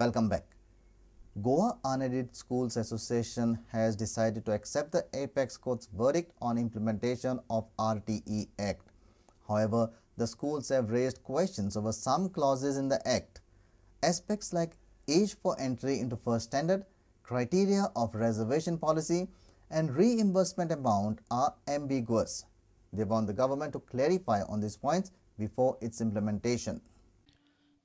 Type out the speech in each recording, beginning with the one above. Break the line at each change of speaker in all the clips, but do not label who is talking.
Welcome back. Goa Unaided Schools Association has decided to accept the Apex Court's verdict on implementation of RTE Act. However, the schools have raised questions over some clauses in the Act. Aspects like age for entry into first standard, criteria of reservation policy and reimbursement amount are ambiguous. They want the government to clarify on these points before its implementation.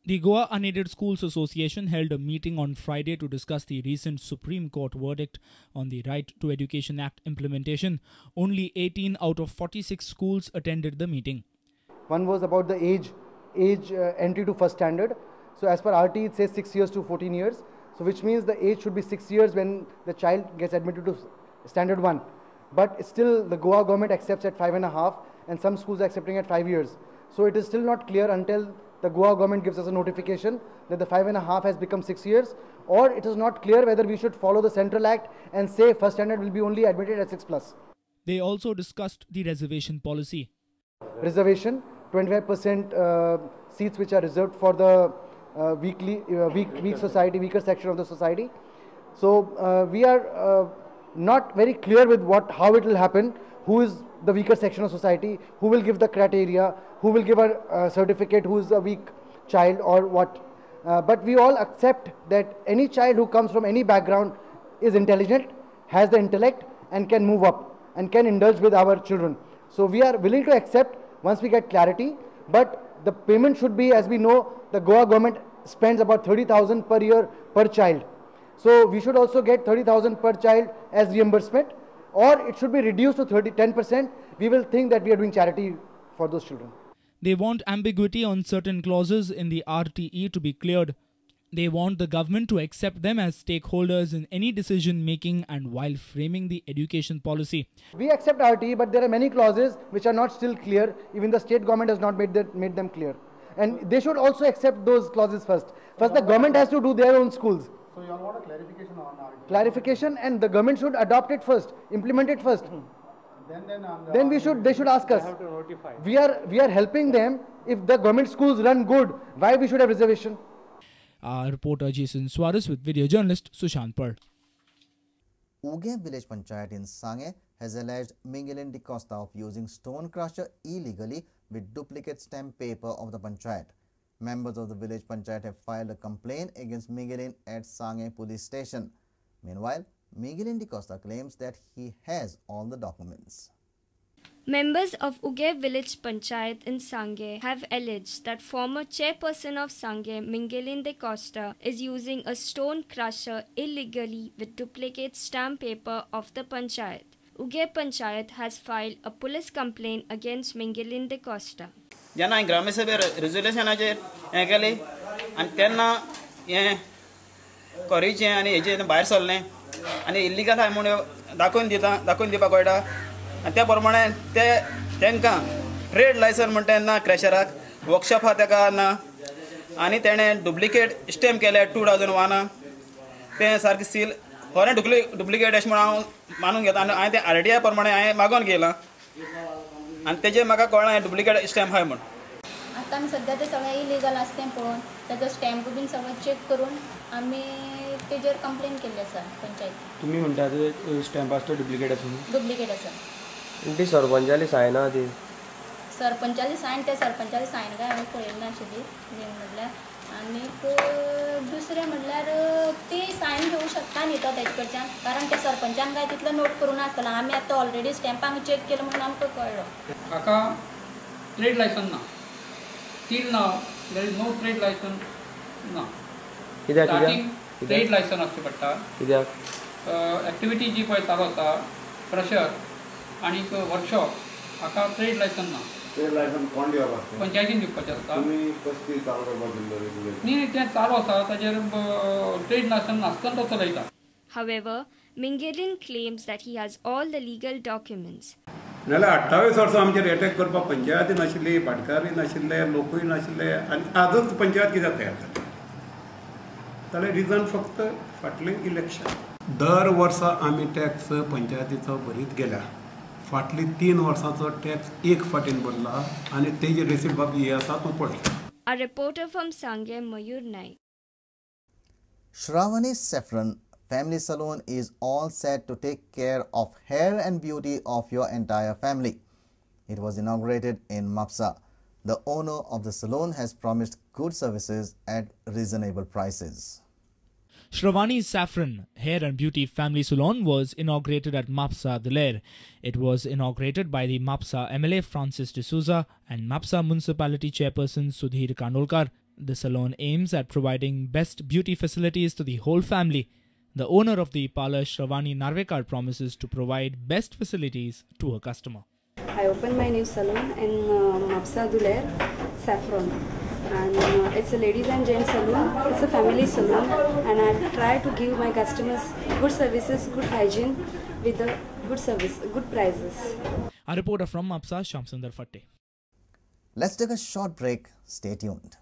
The Goa Unaided Schools Association held a meeting on Friday to discuss the recent Supreme Court verdict on the Right to Education Act implementation. Only 18 out of 46 schools attended the meeting.
One was about the age entry to first standard. So as per RT, it says 6 years to 14 years. So which means the age should be 6 years when the child gets admitted to standard 1. But still the Goa government accepts at 5.5 and some schools are accepting at 5 years. So it is still not clear until the Goa government gives us a notification that the 5.5 has become 6 years, or it is not clear whether we should follow the Central Act and say first standard will be only admitted at 6+.
They also discussed the reservation policy.
Reservation, 25% seats which are reserved for the weak society, weaker section of the society. So we are not very clear with how it will happen, who is the weaker section of society, who will give the criteria, who will give a certificate, who is a weak child or what. But we all accept that any child who comes from any background is intelligent, has the intellect and can move up and can indulge with our children. So we are willing to accept once we get clarity, but the payment should be, as we know, the Goa government spends about 30,000 per year per child. So we should also get 30,000 per child as reimbursement, or it should be reduced to 10%. We will think that we are doing charity for those children.
They want ambiguity on certain clauses in the RTE to be cleared. They want the government to accept them as stakeholders in any decision making and while framing the education policy.
We accept RTE, but there are many clauses which are not still clear. Even the state government has not made them clear. And they should also accept those clauses first. First, the government has to do their own schools.
So you all want a clarification on RTE?
Clarification, and the government should adopt it first, implement it first. Then they should ask us.
They have to notify.
We are helping them. If the government schools run good, why we should have reservation?
Our reporter Jason Suarez with video journalist Sushant Pal.
Uge village panchayat in Sange has alleged Miguelin de Costa of using stone crusher illegally with duplicate stamp paper of the panchayat. Members of the village panchayat have filed a complaint against Miguelin at Sange police station. Meanwhile, Miguelin de Costa claims that he has all the documents.
Members of Uge village panchayat in Sange have alleged that former chairperson of Sange, Miguelin de Costa, is using a stone crusher illegally with duplicate stamp paper of the panchayat. Uge panchayat has filed a police complaint against Miguelin de Costa.
जेन्ना ग्रामसभेर रेजोल्युशनाचेर हें केलें आनी तेन्ना हें कोरीचें आनी हेजें भायर सरलें आनी इल्लिगल आहा म्हूण दाखोवन दिता, दाखोवन दिवपाक कळटा. आनी त्या प्रमाणे ते तांकां ट्रेड लायसन म्हणटा ना क्रॅशराक, वर्कशॉप आहा ताका ना, आनी तेणें डुप्लिकेट स्टॅम्प केले 2001 तें सारकें सील खरें डुप्लिकेट अशें म्हूण हांव मानून घेता आनी हांवें तें आरटीआय प्रमाणे हांवें मागोवन घेयलां आनी तेजें म्हाका कळ्ळां हें डुप्लिकेट स्टॅम्प आहा म्हूण.
आतां आमी सद्या तें सगळें इलिगल आसा तें पळोवन ताजो स्टॅम्प बीन सगळें चॅक करून आमी तेजेर कंप्लेन केल्ली आसा पंचायती.
तुमी म्हणटा ते स्टॅम्प आसा तो डुप्लिकेट आसा?
डुप्लिकेट आसा.
ती सरपंचाली सायन आहा ती?
सरपंचाली सायन, त्या सरपंचाली सायन काय हांवें पळयली नाशिल्ली मेन म्हटल्यार. आनीक दुसरें म्हटल्यार ती सायन घेवंक शकता न्ही तो तेजे कडच्यान, कारण त्या सरपंचान काय तितलो नोट करूं नासतलो. आमी आतां ऑलरेडी स्टॅम्पांक चॅक केलो म्हणून आमकां कळ्ळो.
हाका ट्रेड लायसन ना, till now there is no trade licence ना. स्टार्टींग ट्रेड लायसन आसचें पडटा.
कित्याक?
एक्टिविटी जी पळय चालू आसा क्रशर आनीक वर्कशॉप हाका ट्रेड लायसन ना.
ट्रेड लायसन कोण दिवप आसता?
पंचायतीन दिवपाचें आसता.
तुमी कसली चालू करपाक दिल्लो?
न्ही, तें चालू आसा, ताजेर ट्रेड लायसन नासतना तो चलयता.
However, Miguelin claims that he has all the legal documents.
नाल्यार 28 वर्सां आमचेर एटॅक करपाक पंचायती नाशिल्ली, भाटकारय नाशिल्ले, लोकूय नाशिल्ले, आनी आजच पंचायत कित्याक तयार जाली? जाल्यार रिजन फक्त फाटलें इलेक्शन. दर वर्सा आमी टॅक्स पंचायतीचो भरीत गेल्या. फाटली 3 वर्सांचो टॅक्स एक फाटीन भरला आनी तेजी रेसीट बाब ही आसा, तूं पळय.
A reporter from Sange, Mayur Naik.
Shravani Saffron Family Salon is all set to take care of hair and beauty of your entire family. It was inaugurated in Mapsa. The owner of the salon has promised good services at reasonable prices.
Shravani Saffron Hair and Beauty Family Salon was inaugurated at Mapsa Diler. It was inaugurated by the Mapsa MLA Francis D'Souza and Mapsa Municipality Chairperson Sudhir Kandolkar. The salon aims at providing best beauty facilities to the whole family. The owner of the parlor, Shravani Narvekar, promises to provide best facilities to her customer.
I opened my new salon in Mapsa Duler, Saffron. And it's a ladies and gents salon, it's a family salon, and I try to give my customers good services, good hygiene with a good service, good prices.
A reporter from Mapsa, Shamsundar Fatte.
Let's take a short break. Stay tuned.